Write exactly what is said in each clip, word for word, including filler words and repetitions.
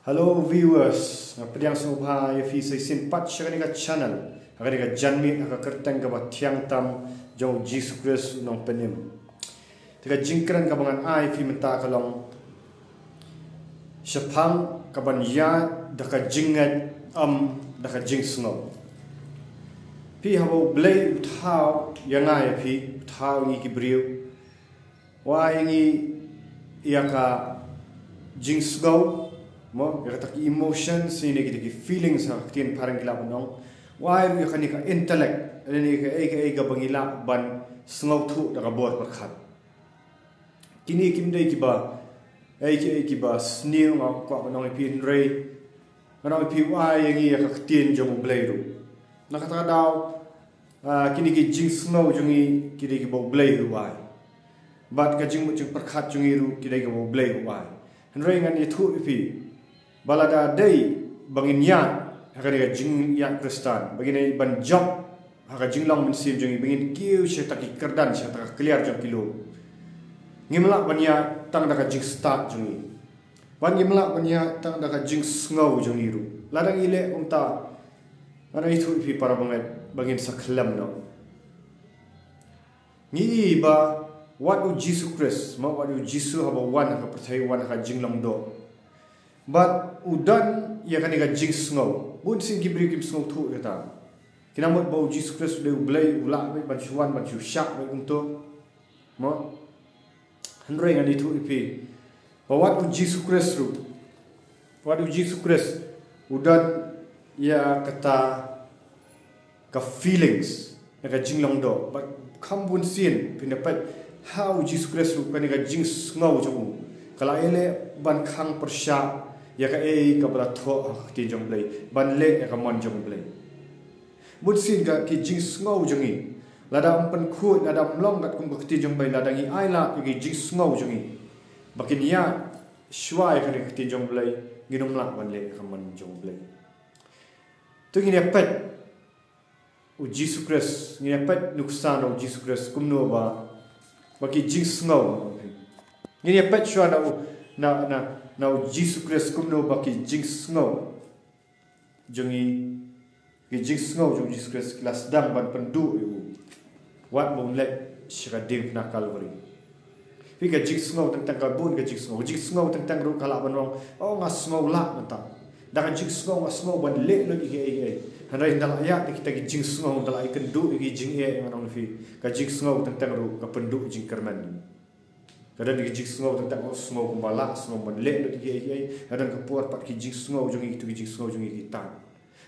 Hello viewers, nga pdiang sngewbha ïa phi sa shisien pat sha kane ka channel, ha kane ka janmiet ha ka kyrteng kaba thiang tam jong u Jisu Khrist u nongpynim. Te ka jingkren kaba ngan ai ïa phi mynta ka long shaphang kaban ïaid da ka jingngeit, ym da ka jingsngew. Phi, haba U Blei u thaw ïa nga ïa phi, u thaw ïa ngi ki briew, u ai ïa ngi ïa ka jingsngew, mo, ïa kata ki emotions, ne kita ki feelings ha ka ktien phareng ki lah ban ong. U ai ruh ïa kane ka intellect, ne kaei kaei kaba ngi lah ban sngewthuh da ka bor pyrkhat. Kine kim dei kiba, ei kiei kiba sniew, nga kwah ban ong ïa phi, hynrei ngan ong ïa phi, u ai ïa ngi ïa ka ktien jong U Blei ruh. Na kata ka daw, ah, kine ki jingsngew jong ngi ki dei kiba U Blei ruh u ai. Bad ka jingmut jingpyrkhat jong ngi ruh ki dei kiba U Blei ruh u ai. Hynrei ngan ïathuh ïa phi ba lada dei ba ngin ïaid ha kane ka jingïaid Khristan, ba ngin ïaid ban jop ha ka jinglong mynsiem jong ngi, ba ngin kiew sha kata ki kyrdan, sha kata ka kliar jong ki lum, ngim lah ban ïaid tang da ka jingstad jong ngi. Bad ngim lah ban ïaid tang da ka jingsngew jong ngi ruh. Lada ngi leh kumta, ngan ïathuh ïa phi para bangeit, ba ngin sa khlem noh. Ngi i ba wat u Jisu Khrist, mo, wat u Jisu haba u wan ha ka pyrthei, u wan ha ka jinglong doh. Bad u don ïa kane ka jingsngew. Bun sien ki briew kim sngewthuh ïa kata. Ki nang mut ba u Jisu Khrist u dei U Blei, u lah beit ban shu wan, ban shu shah beit kumto, mo. Hynrei ngan ïathuh ïa phi ba wat u Jisu Khrist ruh, wat u Jisu Khrist u don ïa kata ka feelings, ïa ka jinglong doh. Bad kham bun sien, phin da peit, ha u Jisu Khrist ruh kane ka jingsngew jong u ka la ïaleh ban khang pyrshah ïa kaei kaba la thoh ha ka ktien jong U Blei, ban leh ïa ka mon jong U Blei. Bun sien ka ki jingsngew jong ngi, lada ym pynkhuid, lada ym long katkum ka ktien jong U Blei, lada ngi ailad ïa ki jingsngew jong ngi ba kin ïaid shuwa ïa kane ka ktien jong U Blei, ngin ym lah ban leh ïa ka mon jong U Blei. To ngin ïa peit u Jisu Khrist, ngin ïa peit nuksa na u Jisu Khrist kumno ba, ba ki jingsngew. Ngin ïa peit shuwa na u, na, na, na u Jisu Khrist kumno ba ki jingsngew jong ngi, ki jingsngew jong u Jisu Khrist ki la sdang ban pynduh ïa u wat ba un leit sha ka diengphna Kalbari. Phi, ka jingsngew teng teng ka bun ka jingsngew. Jingsngew teng teng ruh ka lah ban ong, oh, nga sngew lah mynta. Da ka jingsngew nga sngew ban leh lut ïa kiei kiei. Hynrei ynda la ïaid da kita ki jingsngew, ynda la ïakynduh ïa ki jingeh, ngan ong ïa phi, ka jingsngew teng teng ruh ka pynduh jingkyrmen. Ka don ki jingsngew teng teng, oh, sngew kumba lah, sngew ban leh lut ïa kiei kiei. Ka don ka por pat ki jingsngew jong ngi, kito ki jingsngew jong ngi ki tan.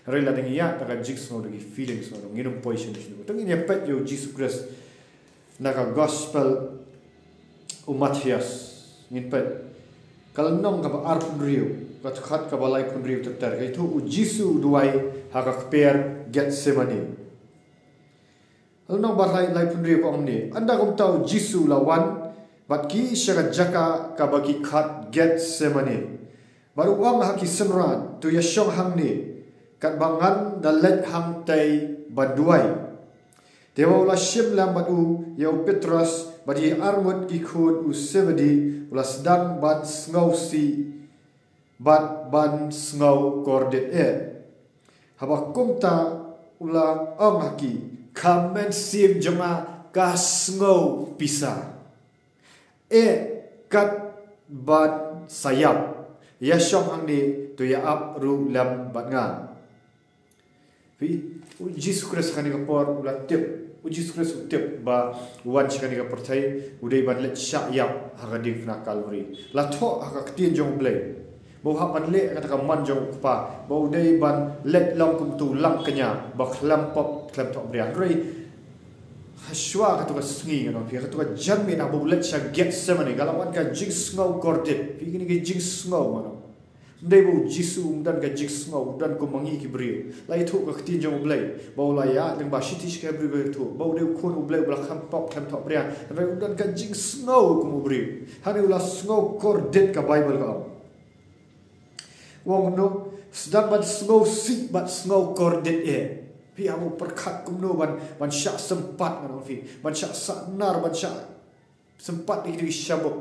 Hynrei lada ngi ïaid da ka jingsngew, da ki feelings, ngan ong, ngin ym poi shano shano. To ngin ïa peit ïa u Jisu Khrist na ka Gospel u Mathaios. Ngin peit ka lynnong kaba arphew hynriew, ka dkhot kaba laiphew hynriew ter ter. Ka ïathuh, u Jisu u duwai ha ka kper Gethsemane. Lynnong ba lai, laiphew hynriew ka ong kumne: Ynda kumta u Jisu u la wan bad ki sha ka jaka kaba ki khot Gethsemane, bad u ong ha ki synran, to ïashong hangne, katba ngan da leit hangtei ban duwai. Te haba u la shim lem bad u, ïa u Petros bad ïa ki arngut ki khun u Sebedi, u la sdang ban sngewsih bad ban sngew kordit eh. Haba kumta u la ong ha ki, ka mynsiem jong nga ka sngew pisa. Eh, kat ban sa ïap. Ïashong hangne, to ïa ap ruh lem bad nga. Phi, u Jisu Khrist kane ka por u la tip, u Jisu Khrist u tip ba u wan sha kane ka pyrthei u dei ban leit shah ïap ha ka diengphna Kalbari. La thoh ha ka ktien jong U Blei ba u hap ban leh kata ka mon jong u Kpa, ba u dei ban leit long kum uto u langkñia ba khlem pop khlem thohbria. Hynrei ha shuwa kato ka sngi, ngan ong ïa phi, kato ka janmiet haba u leit sha Gethsemane, ka la wan ka jingsngew kordit. Phi, kine ki jingsngew, ngan ong. Ym dei ba u Jisu um don ka jingsngew, u don kum ma ngi ki briew. La ïathuh ka ktien jong U Blei ba u la ïaid lyngba shithi shikhei briew, ka ïathuh ba u dei u Khun U Blei uba la khlem pop khlem thohbria. Hynrei u don ka jingsngew kum u briew. Hangne u la sngew kordit, ka Baibl ka ong. U ong kumno? Sdang ban sngewsih bad sngew kordit eh. Phi, haba u pyrkhat kumno ban, ban shah sympat, ngan ong ïa phi, ban shah sahnar, ban shah sympat ïa kito ki shabuk.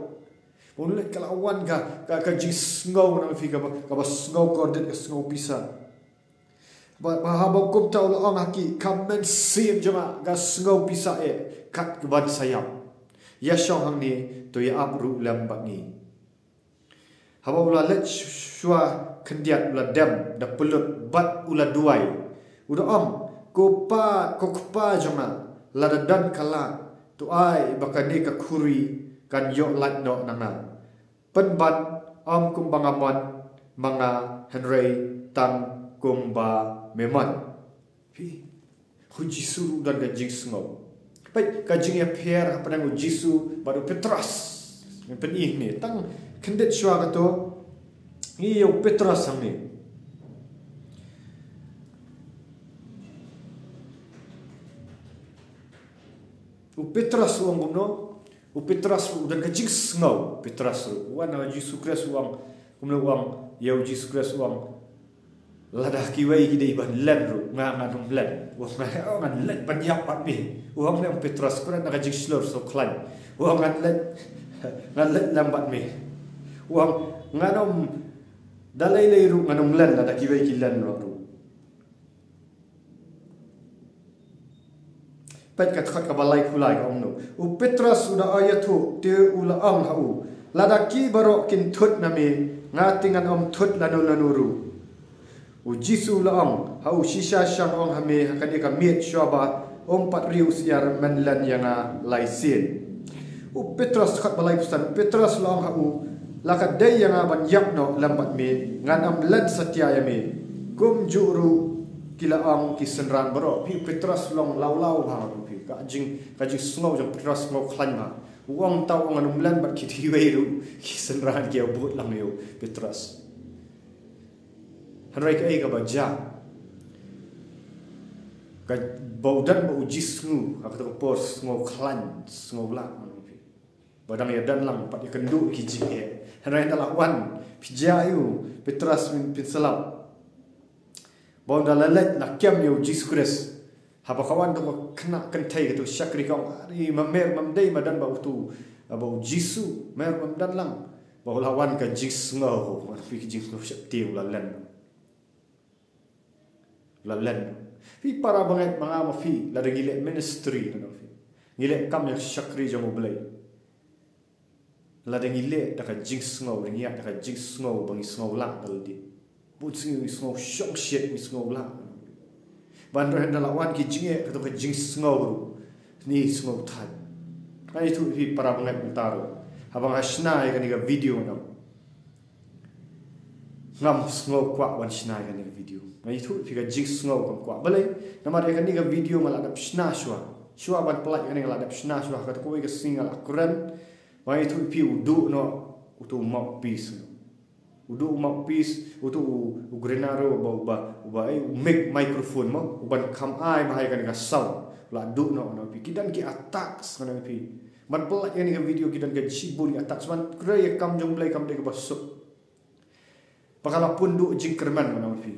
Pynlut ka la wan ka, ka, ka jingsngew na phi kaba, kaba sngew kordit, ka sngew pisa. Bad, bad haba kumta u la ong ha ki, ka mynsiem jong nga ka sngew pisa eh, kat kaban sa ïap. Ïa shong hangne, to ïa ap ruh lem bad ngi. Haba u la leit shuwa khyndiat u la dem da pynlut bad u la duwai. U da ong, ko Pa, ko Kpa jong nga, lada don ka lad, to ai ba kane ka khuri kan ïoh lait noh na nga. Pynban, ym kumba nga mon, ma nga hynrei tang kumba me mon. Phi, u Jisu ruh u don ka jingsngew. Peit ka jingïapher hapdeng u Jisu bad u Petros. Ngan pyni hangne tang khyndiat shuwa kato. Ngi ïa u Petros hangne. U Petros u ong kumno? U Petros u don ka jingsngew. Petros ruh u wan ha u Jisu Khrist u ong kumno, u ong ïa u Jisu Khrist u ong, lada kiwei ki dei ban len ruh, nga ngan ym len. U ong, nga ngan len ban ïap bad me. U ong ne u Petros, kren da ka jingshlur sngewkhlaiñ. U ong ngan len, ngan len lem bad me. U ong ngan ym, da lei lei ruh ngan ym len lada kiwei ki len ruh. Peit ka dkhot kaba laiphew lai ka ong kumno. U Petros u da ïathuh te u la ong ha u, lada ki baroh kin thut na me, nga te ngan ym thut lano lano ruh. U Jisu u la ong ha u, shisha sha nga ong ha me, ha kane ka miet shuwa ba ym pat riew syiar men len ïa nga lai sien. U Petros, dkhot ba laiphew san, u Petros u la ong ha u, la ka dei ïa nga ban ïap noh lem bad me, ngan ym len satia ïa me. Kumjuh ruh ki la ong ki synran baroh. Phi, u Petros u long lawlaw bha, phi, ka jing, ka jingsngew jong u Petros sngewkhlaiñ bha. U ong tang u ong ngan ym len bad ki kiwei ruh, ki synran ki ïa bud lang ïa u Petros. Hynrei kaei kaba jia? Kaba u don bad u Jisu ha kato ka por sngewkhlaiñ, sngewlah, ngan ong phi. Ba dang ïa don lang, pat ïa kynduh ki jingeh. Hynrei ynda la wan, phi jia aiu, Petros, phin, phin sa lap. Ba ynda la leit la kem ïa u Jisu Khrist. Haba ka wan kato ka khynnah kynthei, kato ka shakri, ka ong, ari, ma me ruh ym dei ban don bad uto, bad u Jisu, me ruh ym don lang. Ba u la wan ka jingsngew, wan phi, ka jingsngew sheptieng, u la len. La len. Phi para bangeit, ma nga ma phi, lada ngi leh ministry, ngan ong phi, ngi leh kam ïa ka shakri jong U Blei, lada ngi leh da ka jingsngew, ngi ïaid da ka jingsngew ba ngi sngew lah da lade. Bun sngi ngi sngew shongshit, ngi sngew lah. Ban ruh ynda la wan ki jingeh, kato ka jingsngew ruh ngi sngew thait. Nga ïathuh ïa phi para bangeit mynta ruh, haba nga shna ïa kane ka video, ngan ong, ngam sngew kwah ban shna ïa kane ka video. Nga ïathuh ïa phi, ka jingsngew kam kwah. Balei? Namar ïa kane ka video nga la dep shna shuwa. Shuwa ban pynlait ïa kane nga la dep shna shuwa. Kato kawei ka sngi nga la kren. Nga ïathuh ïa phi, u duh noh uto u mouthpiece. U duh u mouthpiece, uto u, u Gennaro uba, uba, uba, eh, u mic, microphone mo, uban kham ai bha ïa kane ka sound. La duh noh, ngan ong ïa phi. Ki don ki attacks, ngan ong ïa phi. Ban pynlait ïa kane ka video ki don ka shibun ki attacks. Ban kren ïa ka kam jong U Blei kam dei kaba suk. Ba ka la pynduh jingkyrmen, ngan ong ïa phi.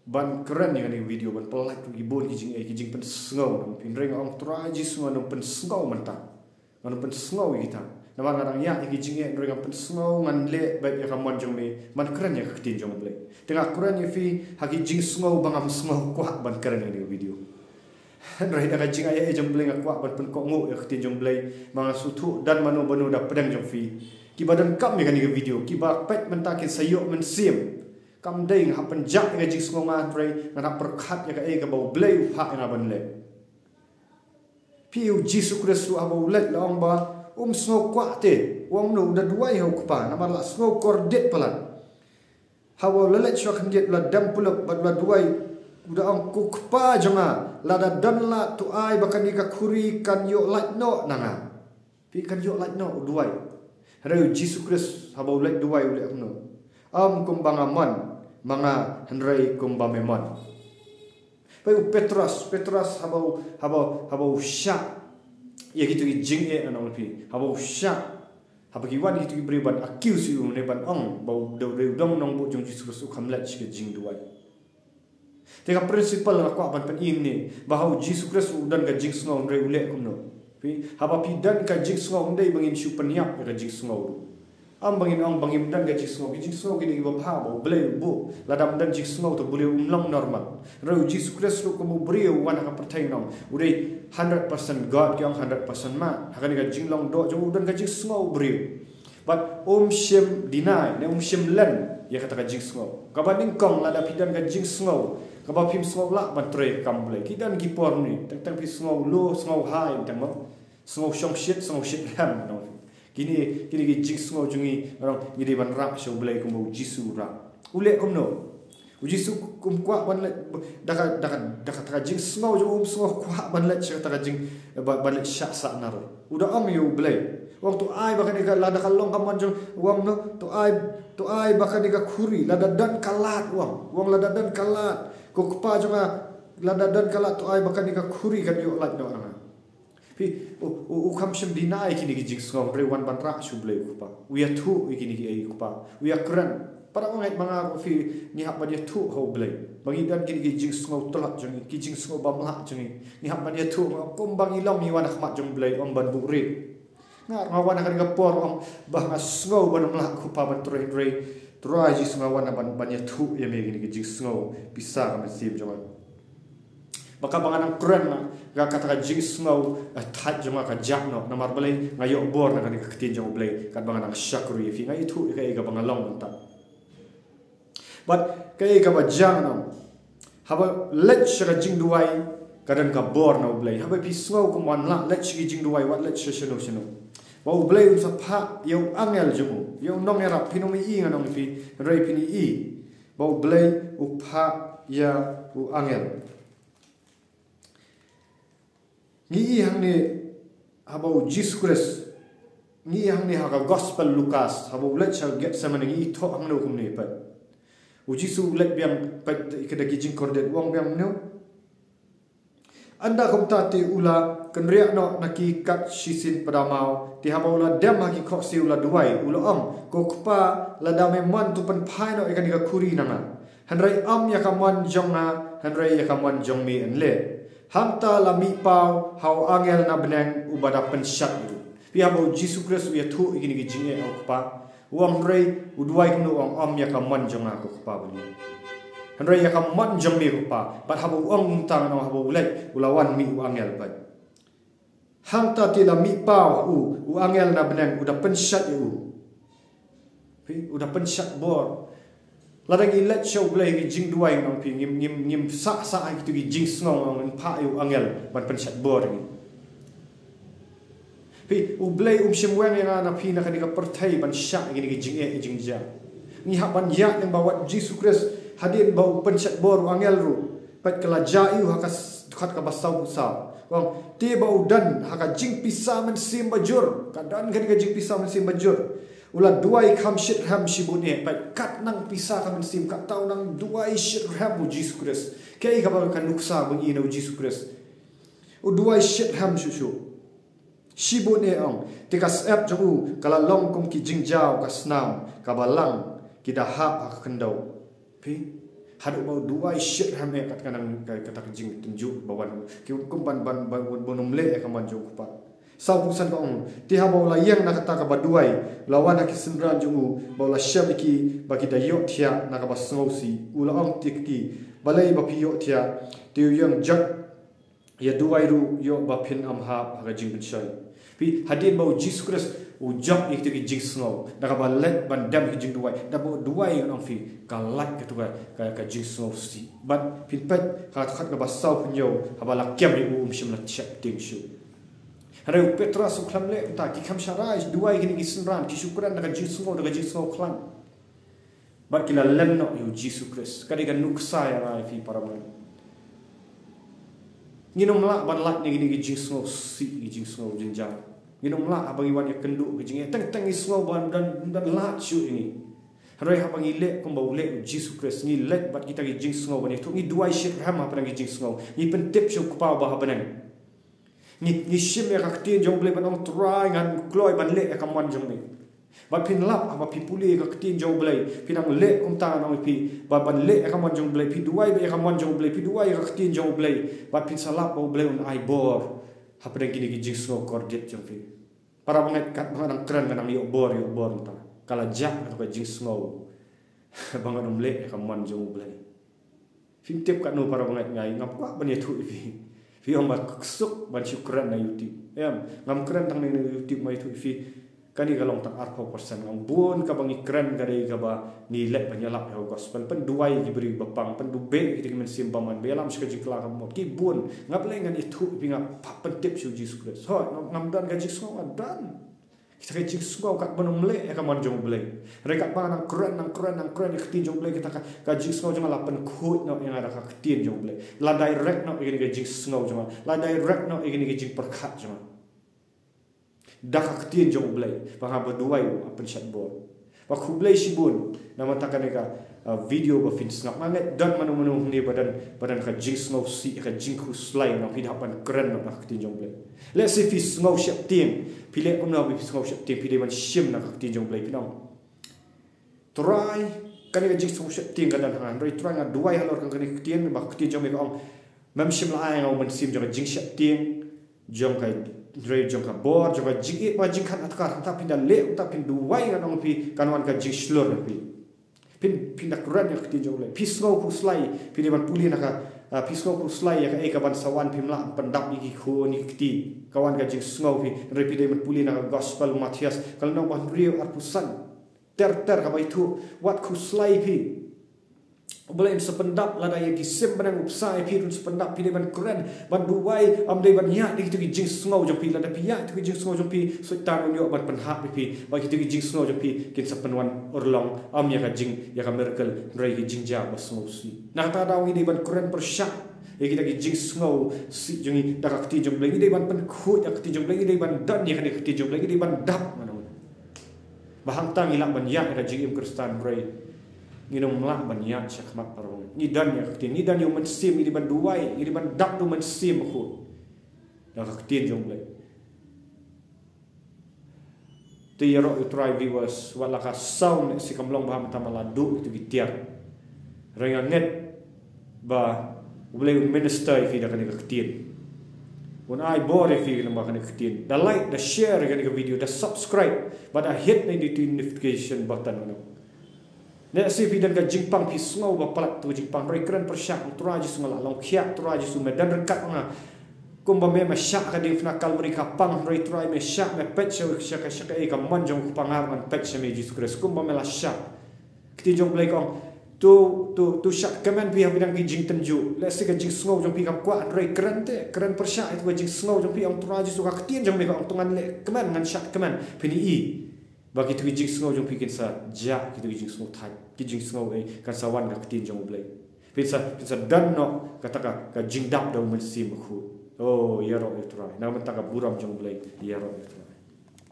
Ban kren ïa kane ka video, ban pynlait ruh ki bun ki jingeh, ki jingpynsngew, ngan ong ïa phi. Hynrei nga ong Trai Jisu, ngan ym pynsngew mynta. Ngan ym pynsngew ïa kita. Namar nga dang ïaid ïa ki jingeh, hynrei ngan pynsngew, ngan leh beit ïa ka mon jong me, ban kren ïa ka ktien jong U Blei. Te nga kren ïa phi ha ki jingsngew ba ngam sngew kwah ban kren ïa kane ka video. Hynrei da ka jingaiei jong U Blei nga kwah ban pynkohnguh ïa ka ktien jong U Blei. Ma nga sngewthuh don mano mano da pdeng jong phi kiba donkam ïa kane ka video, kiba peit mynta kin sa ïoh mynsiem. Kam dei nga hap pynjah ïa ka jingsngew nga, hynrei ngan hap pyrkhat ïa kaei kaba U Blei u phah ïa nga ban leh. Phi, u Jisu Khrist ruh haba u leit la ong ba um sngew kwah te. U ong kumno? U da duwai ha u Kpa, namar la sngew kordit palat. Haba u la leit shuwa khyndiat, u la dem puluk bad u la duwai. U da ong, ko Kpa jong nga, lada don lad, to ai ba kane ka khuri kan ïoh lait noh na nga. Phi, kan ïoh lait noh, u duwai. Hynrei u Jisu Khrist haba u leit duwai u leh kumno? Ym kumba nga mon, ma nga, hynrei kumba me mon. Peit u Petros, Petros haba u, haba, haba u shah ïa kito ki jingeh, ngan ong ïa phi. Haba u shah, haba ki wan kito ki briew ban accuse ïa u ne ban ong ba u dei u nongbud jong u Jisu Khrist, u kham leit sha ka jingduwai. Te ka principle nga kwah ban pyni mynne, ba ha u Jisu Khrist u don ka jingsngew, hynrei u leh kumno? Phi, haba phi don ka jingsngew, ym dei ba ngin shu pynïap ïa ka jingsngew ruh. Ym ba ngin ong ba ngim don ka jingsngew, ki jingsngew kine kiba bha ba U Blei u buh. Lada ym don jingsngew te balei um long normal. Hynrei U Jisu Khrist ruh kum u briew u wan ha ka pyrthei, nong, u dei hundred percent God, ki ong hundred percent man. Ha kane ka jinglong doh jong u don ka jingsngew u briew. Bad um shym deny ne um shym len ïa kata ka jingsngew. Kaba nyngkong, lada phi don ka jingsngew kaba phim sngew lah ban trei kam U Blei, ki don ki por ne teng teng phi sngew low, sngew high, teng mo, sngew shongshit, sngew shitrhem, nong. Kine, kine ki jingsngew jong ngi, ngi dei ban rah sha U Blei kumba U Jisu u rah. U leh kumno? U Jisu um kwah ban leit da ka, da ka, da kata ka jingsngew jong u, um sngew kwah ban leit sha kata ka jing, ban, ban leit shah sahnaroi. U da ong ïa U Blei, u ong, to ai ba kane ka, lada ka long ka mon jong, u ong, no, to ai, to ai ba kane ka khuri, lada don ka lad, u ong, u ong, lada don ka lad, ko Kpa jong nga, lada don ka lad, to ai ba kane ka khuri kan ïoh lait noh na nga. Phi, u, u, u kham shym deny kine ki jingsngew, hynrei u wan ban rah sha U Blei u Kpa. U ïathuh ïa kine kiei, u Kpa, u ïakren. Para bangeit, ma nga ruh ma phi, ngi hap ban ïathuh ha U Blei ba ngi don kine ki jingsngew tlot jong ngi, ki jingsngew bym lah jong ngi. Ngi hap ban ïathuh, kumba ngi long ngi wan ha khmat jong U Blei, ym ban buhrieh. Nga, nga wan ha kane ka por, ym ba nga sngew ban ym lah, ko Kpa, ban trei, hynrei Trai Jisu, nga wan ban, ban ïathuh ïa me kine ki jingsngew pisa ka mynsiem jong nga. Ba katba nga nang kren, nga, kata ka jingsngew, eh, thait jong nga ka jah noh. Namar balei? Nga ïoh bor na kane ka ktien jong U Blei katba nga nang shakri ïa phi, nga ïathuh ïa kaei kaba nga long mynta. Bad kaei kaba jia, nong, haba leit sha ka jingduwai, ka don ka bor na U Blei. Haba phi sngew kum wan lah leit sha ki jingduwai, wat leit sha shano shano, ba U Blei un sa phah ïa u angel jong u, ïa u nongïarap. Phin ym i, ngan ong ïa phi, hynrei phin i ba U Blei u phah ïa u angel. Ngi i hangne haba U Jisu Khrist, ngi i hangne ha ka Gospel Lukas, haba u leit sha Gethsemane, ngi i thoh hangne kumne pat. U Jisu u leit biang pat, ka da ki jingkordit, u ong biang kumne. Ynda kumta te u la kynriah noh na ki kat shisien pdeng maw, te haba u la dem ha ki khohsiew u la duwai, u la ong, ko Kpa, lada me mon to pynphai noh ïa kane ka khuri na nga. Hynrei ym ïa ka mon jong nga, hynrei ïa ka mon jong me yn leh. Hangta la mih paw ha u angel na bneng uba da pynshad ïa u. Phi, haba U Jisu Khrist u ïathuh ïa kine ki jingeh, ko Kpa, u ong, hynrei u duwai kumno, u ong, ym ïa ka mon jong nga, ko Kpa, ban leh, hynrei ïa ka mon jong me, ko Kpa. Bad haba u ong kumta, ngan ong, haba u leit, u la wan mih u angel pat. Hangta te la mih paw ha u, u angel na bneng u da pynshad ïa u. Phi, u da pynshad bor. Lada ngi leit sha U Blei ha ki jingduwai, ngan ong ïa phi, ngim, ngim, ngim sah sah ha kito ki jingsngew, ngan ong, ngin phah ïa u angel ban pynshad bor ïa ngi. Phi, U Blei um shym weng ïa nga na phi na kane ka pyrthei ban shah ïa kine ki jingeh, ïa ki jingjia. Ngi hap ban ïaid lyngba wat Jisu Khrist, hadien ba u pynshad bor u angel ruh, pat ka la jia ïa u ha ka s-, dkhot kaba sawphew saw. Ong, te ba u don ha ka jingpisa mynsiem bajur, ka don kane ka jingpisa mynsiem bajur, u la duwai kham shitrhem shibun eh, pat kat nang pisa ka mynsiem, kata u nang duwai shitrhem U Jisu Khrist. Kaei kaba ka nuksa ba ngi i na U Jisu Khrist? U duwai shitrhem shuh shuh. Shibun eh, ong, te ka syep jong u ka la long kum ki jingjaw ka snam kaba lang, ki da hap ha ka khyndew. Phi, haduh ba u duwai shitrhem eh, kat ka nang ka, kata ka jingtynjuh ba wan, ki kum ban, ban, ban, ban, ban ym leh ïa ka mon jong u Kpa. Sawphew san ka ong, te haba u la ïeng na kata kaba duwai, u la wan ha ki synran jong u, ba u la shem ïa ki ba ki da ïohthiah na kaba sngewsih. U la ong ïa ki, balei ba phi ïohthiah? Te u ïeng jot ïa duwai ruh, ïoh ba phin ym hap ha ka jingpynshoi. Phi, hadien ba U Jisu Khrist u jop ïa kito ki jingsngew da kaba leit ban dem ha ki jingduwai, da ba u duwai, ngan ong ïa phi, ka lait kato ka, ka, ka jingsngewsih. Bad phin peit ha ka dkhot kaba sawphew hynñiew, haba la kem ïa u, um shym la sheptieng shuh. Hynrei u Petros u khlem leh kumta, ki kham shah rai duwai kine ki synran, ki shu kren da ka jingsngew, da ka jingsngew khlaiñ. Bad ki la lem noh ïa U Jisu Khrist. Ka dei ka nuksa ïa nga ïa phi, para bangeit. Ngin ym lah ban lait na kine ki jingsngewsih, ki jingsngew jynjar. Ngin ym lah haba ngi wan ïakynduh ki jingeh, teng teng ngi sngew ba ym don, ym don lad shuh ïa ngi. Hynrei haba ngi leh kumba u leh U Jisu Khrist, ngi leit bad kita ki jingsngew ban ïathuh, ngi duwai shitrhem hapdeng ki jingsngew, ngi pyntip sha u Kpa uba ha bneng. Ngi, ngi shim ïa ka ktien jong U Blei ban ong, Trai, ngan kloi ban leh ïa ka mon jong me. Bad phin lap, haba phi pule ïa ka ktien jong U Blei, phin nang leh kumta, ngan ong ïa phi, ba ban leh ïa ka mon jong U Blei, phi duwai bad ïa ka mon jong U Blei, phi duwai ïa ka ktien jong U Blei, bad phin sa lap ba U Blei un ai bor hapdeng kine ki jingsngew kordit jong phi. Para bangeit, katba nga nang kren nga nang ïoh bor, ïoh bor mynta. Ka la jah kata ka jingsngew ba ngan ym leh ïa ka mon jong U Blei. Phim tip katno para bangeit, nga ngam kwah ban ïathuh ïa phi. Phi ong ba suk ban shu kren na YouTube. Em, ngam kren tang na YouTube, nga ïathuh ïa phi. Kane ka long tang arphew percent. Nga ong bun kaba ngi kren ka dei kaba ngi leh ban ïalap ïa ka gospel, pynduwai ïa ki briew ba pang, pyndubeh ïa kita ki mynsiem bymman, ba ïalam sha ka jingkylla ka mut. Ki bun. Nga balei ngan ïathuh ïa phi, nga phah pyntip sha U Jisu Khrist. Hooid, ngam don ka jingsngew, nga don. Kita ka jingsngew kat ban ym leh ïa ka mon jong U Blei. Hynrei katba nga nang kren, nang kren, nang kren ïa ka ktien jong U Blei, kita ka, ka jingsngew jong nga la pynkhuid noh ïa nga da ka ktien jong U Blei. La direct noh ïa kane ka jingsngew jong nga. La direct noh ïa kane ka jingpyrkhat jong nga da ka ktien jong U Blei. Ba nga ba duwai, u ap pynshad bor. Ba khublei shibun na ka bynta kane ka, uh, video ba phin sngap. Nga ngeit don mano mano hangne ba don, ba don ka jingsngewsih, ka jingkhuslai, na phi da hap ban kren na ka ktien jong U Blei. Lehse phi sngew sheptieng, phi leh kumno ba phi sngew sheptieng, phi dei ban shim na ka ktien jong U Blei, phin ong, Trai, kane ka jingsngewsih sheptieng ka don ha nga. Hynrei Trai, nga duwai halor kane ka ktien, ba ka ktien jong me ka ong, mem shym la ai ïa nga u mynsiem jong ka jingsheptieng, jong ka, hynrei jong ka bor, jong ka jingïeit bad jingkhan adkar. Hangta phin da leh, hangta phin duwai, ngan ong ïa phi, kan wan ka jingshlur ïa phi. Phin, phin da kren ïa ka ktien jong U Blei. Phi sngew khuslai, phi dei ban pule na ka, ah, phi sngew khuslai ïa kaei kaban sa wan, phim lah pyndap ïa ki khun ïa ki kti. Ka wan ka jingsngew ïa phi, hynrei phi dei ban pule na ka gospel u Mathaios, ka lynnong ba hynriew, arphew san. Ter ter kaba ïathuh, wat khuslai phi. U Blei un sa pyndap, lada ïa ki sim bneng u bsa ïa phi ruh un sa pyndap. Phi dei ban kren, ban duwai, ym dei ban ïaid da kita ki jingsngew jong phi. Lada phi ïaid da kita ki jingsngew jong phi, Soitan un ïoh ban pynhap ïa phi. Ba kita ki jingsngew jong phi kin sa pynwan urlong, ym ïa ka jing, ïa ka miracle, hynrei ki jingjia ba sngewsih. Na kata ka daw ngi dei ban kren pyrshah ïa kita ki jingsngewsih jong ngi da ka ktien jong U Blei. Ngi dei ban pynkhuid ïa ka ktien jong U Blei, ngi dei ban don ïa kane ka ktien jong U Blei, ngi dei ban dap, mano. Ba hangta ngi lah ban ïaid ïa ka jingim Khristan, hynrei ngin ym lah ban ïaid shakhmat, para bangeit. Ngi don ïa ka ktien, ngi don ïa u mynsiem, ngi dei ban duwai, ngi dei ban dap da u Mynsiem Bakhuid da ka ktien jong U Blei. Te ïaroh ïa U Trai, viewers, wat la ka sound ne shi kam long bha mynta, ma la duh ïa kita ki tiar. Hynrei nga ngeit ba U Blei un minister ïa phi da kane ka ktien. Un ai bor ïa phi lyngba kane ka ktien. Da like, da share ïa kane ka video, da subscribe, bad da hit na kata ka notification button, mano. Lehse phi don ka jingpang, phi sngew ba palat kata ka jingpang, hynrei kren pyrshah, ong, Trai Jisu, nga la long khiah, Trai Jisu, me don ryngkat bad nga. Kumba me, me shah ka diengphna Kalbari ka pang, hynrei Trai, me shah, me peit sha, sha, sha kaei ka mon jong u kpa, nga ruh ngan peit sha me, Jisu Khrist, kumba me la shah. Ka ktien jong U Blei ka ong, to, to, to shad kmen phi hapdeng ki jingtynjuh. Lehse ka jingsngew jong phi kam kwah, hynrei kren te, kren pyrshah ïa kata ka jingsngew jong phi, ong, Trai Jisu, ka ktien jong me ka ong, to ngan leh kmen, ngan shad kmen. Phin ïohi ba kita ki jingsngew jong phi kin sa jah, kita ki jingsngew thait, ki jingsngew, eh, kan sa wan ka ktien jong U Blei. Phin sa, phin sa don noh kata ka, ka jingdap da u Mynsiem Bakhuid. Oh, ïaroh ïa U Trai. Na ka bynta ka burom jong U Blei, ïaroh ïa U Trai.